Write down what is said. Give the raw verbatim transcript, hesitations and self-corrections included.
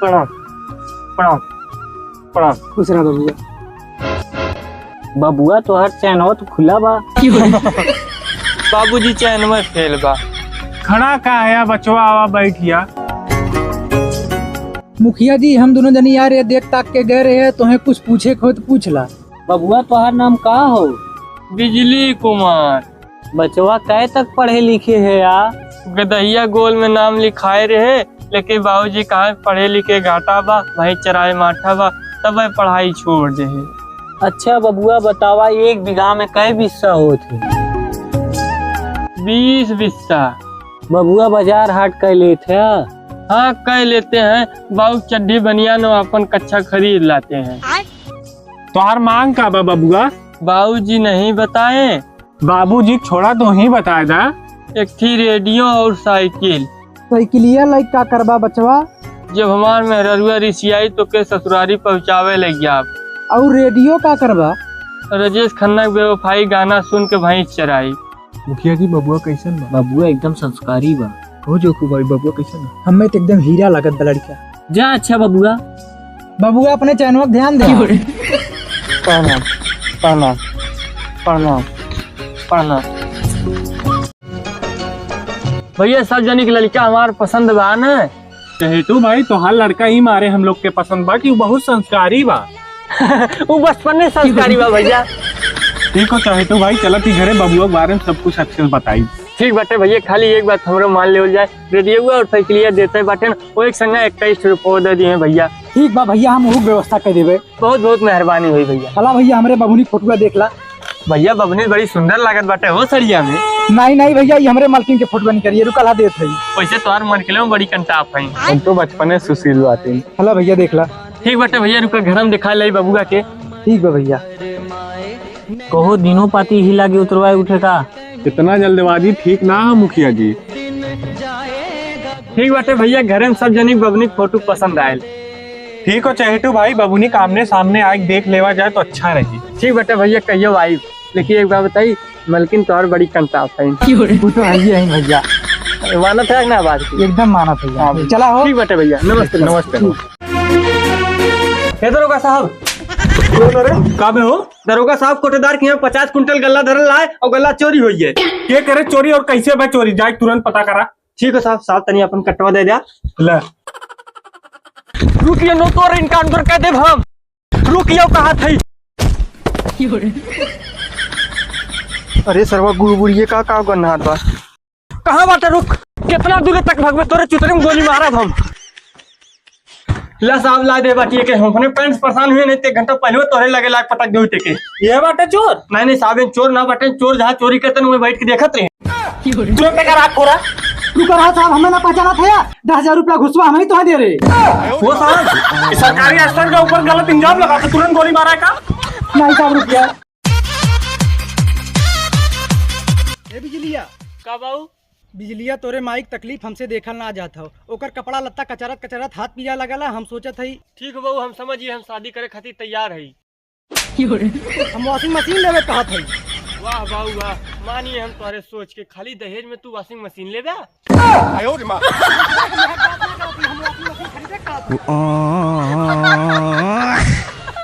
प्रणाम, प्रणाम, प्रणाम। खुश रह बबुआ। बबुआ, तोहार चैनवा तो खुला बा। बाबूजी, चैनवा फेल बा। खड़ा का है बचवा, आवा बैठ या। मुखिया जी, हम दुनो जनी यार ये देख ताक के गए रहे, तोहें कुछ पूछे के हो तो पूछ ला। बबुआ, तोहार नाम का हो? बिजली कुमार। बचवा कै तक पढ़े लिखे है या? गदहिया गोल में नाम लिखाए रहे, लेकिन बाबूजी कहाँ पढ़े लिखे घाटा बा, भैंस चराए माठा बा, तब पढ़ाई छोड़ दे है। अच्छा बबुआ बतावा, एक बीघा में कै बिस्सा होत है? बीस बिस्सा। बबुआ बाजार हाट कै लेत है? हाँ, कै लेते हैं। बाबू चड्ढी बनियान और अपन कच्छा खरीद लाते हैं। तोहार मांग का बा बबुआ? बाबूजी नहीं बताए। बाबूजी छोड़ा, तोहीं बताए दा। एक थी रेडियो और साइकिल। साइकिलिया लाइक का करबा बचवा? जब हमार मेहररुआ रिसियाई तो के ससुरारी पहुँचावे लग जाब। और रेडियो का करबा? रजेश खन्ना के बेवफाई गाना सुन के भैंस चराई। मुखिया जी, बबुआ कैसन बा? बबुआ एकदम संस्कारी बा। हो जोखू भाई, बबुआ कैसन बा? हमें तो एकदम हीरा लागत बा लड़का। जा अच्छा बबुआ। बबुआ अपने चैनवा के ध्यान दे। प्रणाम, प्रणाम, प्रणाम, प्रणाम। भैया, सब जनी के लड़का हमार पसंद बा न? चहेटू भाई, तोहार लड़का ई मारे हम लोग के पसंद बा कि उ बहुत संस्कारी बा। उ बचपने संस्कारी बा भैया। ठीक हो चहेटू भाई, चलत ही घरे बबुआ के बारे में सब कुछ अच्छे से बताई। ठीक बाटे भैया, खाली एक बात हमरो मान लेवल जाए, रेडियो और साइकिलिया देते बाटे न, वो एक संगा इक्कीस रुपये दे दिए भैया। ठीक बा भैया, हम उ व्यवस्था कर देबे। बहुत बहुत मेहरबानी हुई भैया। चला भैया, हमरे बबुनी के फोटुआ देख ला। भैया, बबुनी बड़ी सुंदर लागत बाटे हो सड़िया में। नहीं, नहीं भैया, ये हमरे मलकिन के फोटुआ निकलिए, रुका ला देत है। वैसे तोहार मलकिन में बड़ी कंटाप है। हम तो बचपने सुशील बाटे। चला भैया, देख ला। ठीक बाटे भैया, रुका घर में दिखा ले बबुआ के। ठीक बा भैया। कहो दिनों पाती ही लागे उतरवाए उठे का। इतना जल्दबाजी ठीक ना है मुखिया जी। ठीक बाटे भैया, घरे में सब जनी बबुनी के फोटो पसंद आयल। ठीक हो चहेटू भाई, बबुनी के आमने सामने आके देख लेवा जाए तो अच्छा रही। ठीक बाटे भैया, कहियो आई, लेकिन एक बात बताई, मलकिन तोहर बड़ी कंटाप है। वो तो है ही है भैया। मानत है ना बात की? एकदम मानत है। हाँ भैया। चला हो। ठीक बाटे भैया, नमस्ते, नमस्ते। नमस्ते। हे दरोगा साहब। कौन रे? का बे हो? दरोगा साहब, कोटेदार के यहाँ पचास कुंटल गल्ला धरल आए और गल्ला चोरी हुई है। के करे चोरी और कैसे बा चोरी? जाए तुरंत पता करा। ठीक है साहब, साहब तनी अपन कटवा दे दिया। ले। रुकिए, नो तोर इनका अंदर कह देब हम। रुकिए, कहा थई। अरे सरवा, गुड़गुड़िए का, का गन्हात बा? कहाँ बाटे? रुक, कितना दूर तक भगवे, तोरे चुतरे में गोली मारब हम। ला साहब, ला दे बाटी के, हम अपने पैंट परेशान हुए, नहीं ते एक घंटा पहले तोरे लगे लाग पटक दे तेके। ये बाटे चोर? नहीं, नहीं साहब, ये चोर ना बाटे, चोर जहाँ चोरी करते हैं, वहीं बैठ के देखत रहे। तुरंत का राख खोरा। रुको रहा साहब, हमें ना पहचाना था यार, दस हजार रुपया घुसवा हम ही तो दे रहे। वो साहब, सरकारी अफसर के ऊपर गलत इल्जाम लगा के तुरंत गोली मारा है का? नहीं साहब, रुक गया। ए बिजलिया। का बाऊ? बिजलिया, तोरे माई के तकलीफ हमसे देखल ना जात हौ। ओकर कपड़ा लत्ता कचरत कचरत हाथ पीला लगल है, हम सोचत हई। ठीक हो बाऊ, हम समझिए, हम शादी करे खातिर तैयार हई। हम washing machine लेवे कहत हई। वाह बाऊ वाह, मानिए हम तोहरे सोच के, खाली दहेज में तू washing machine लेबे? हम washing machine खरीदे कहत हई।